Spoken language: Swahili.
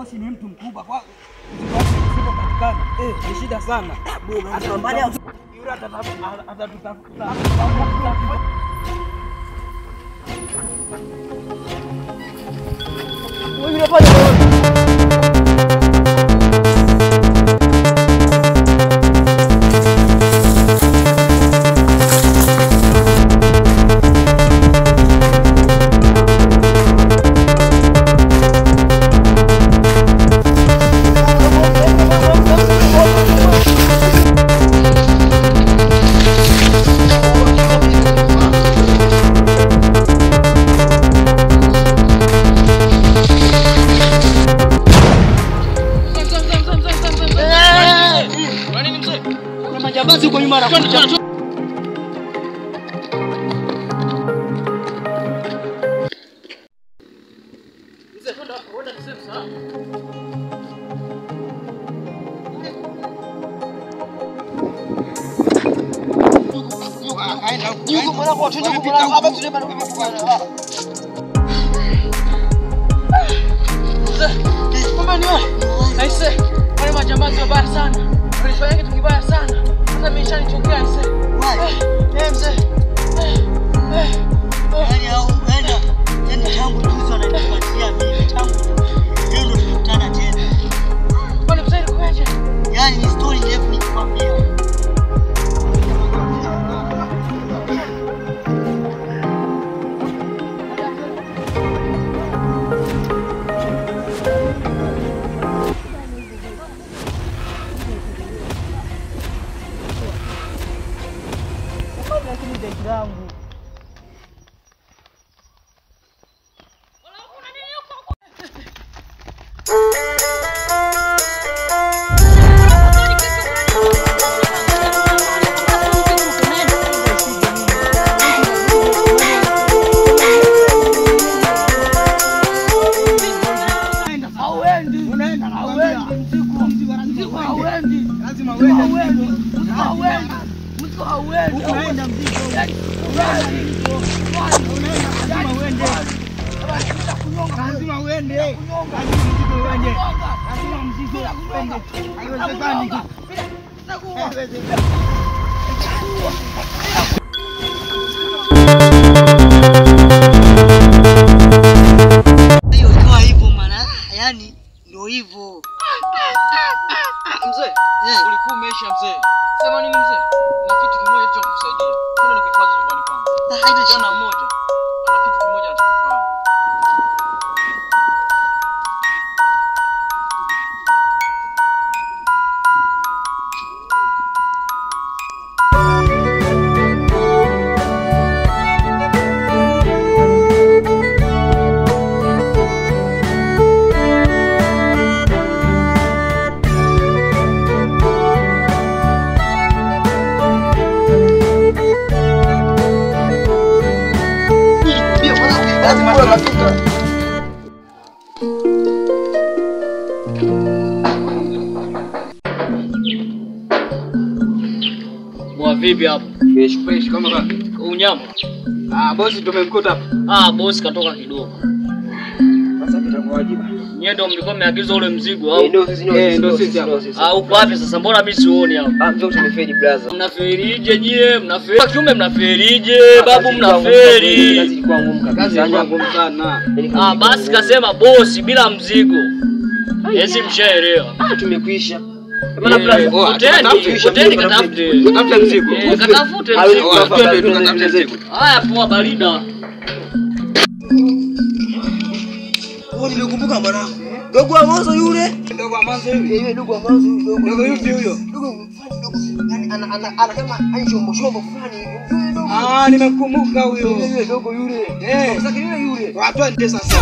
Bosi ni mtu mkubwa kwa usipopatikana. Ni shida sana. Atapambana yule atatutafuta. Wewe yule pale. Majambazi huko nyuma anakuja. Mzee, kwenda hapo, kwenda tuseme sawa. Yuko mwanangu, twende huko mwanangu, hapa tunaenda kwa. Mzee, kumbe ni wewe. Aise, wale majambazi wabaya sana. Walifanya kitu kibaya sana. Sasa mimi nishanitokea aise. Mzee. Yaani au yaani tangu juzi wananifuatilia mimi tangu leo ndo tumekutana tena. Kwani mzee ilikuwaje? Yaani ni story ndefu nikikwambia. Hiyo ikawa hivyo maana, yani ndio hivyo. Mzee, ulikuwa umeisha mzee. Sema nini mzee? Na kitu kimoja cha kukusaidia. Kwenda nikuhifadhi nyumbani kwangu. Jana mmoja ana kitu kimoja anachokifahamu. Mwa vipi hapo? Fresh fresh kama kaka. Unyama. Ah, bosi tumemkuta hapo. Ah, bosi katoka kidogo. Sasa kitakuwaje bana? Nyie ndio mlikuwa mmeagiza ule mzigo au? Ndio sisi ndio sisi hapo. Ah, uko wapi sasa? Mbona mimi sioni hapo? Ah, mzee tumefeli brother. Mnaferije nyie? Mnaferi. Kiume mnaferije? Babu mnaferi. Kazi ilikuwa ngumu kabisa. Kazi ilikuwa ngumu sana. Ah, basi kasema bosi bila mzigo. Esi mshaelewa. Ah, tumekwisha. Maana brother, hoteli katafute. Katafute mzigo. Katafute mzigo. Katafute mzigo. Haya poa barida. Wewe nimekumbuka bwana. Dogo wa mwanzo yule. Dogo wa mwanzo yule. Yule dogo wa mwanzo yule. Dogo yupi huyo? Dogo fulani dogo. Yaani ana kama ani shombo shombo fulani hivi. Yule dogo. Ah, nimekumbuka huyo. Yule dogo yule. Eh. Sasa yule yule. Watu ndio sasa.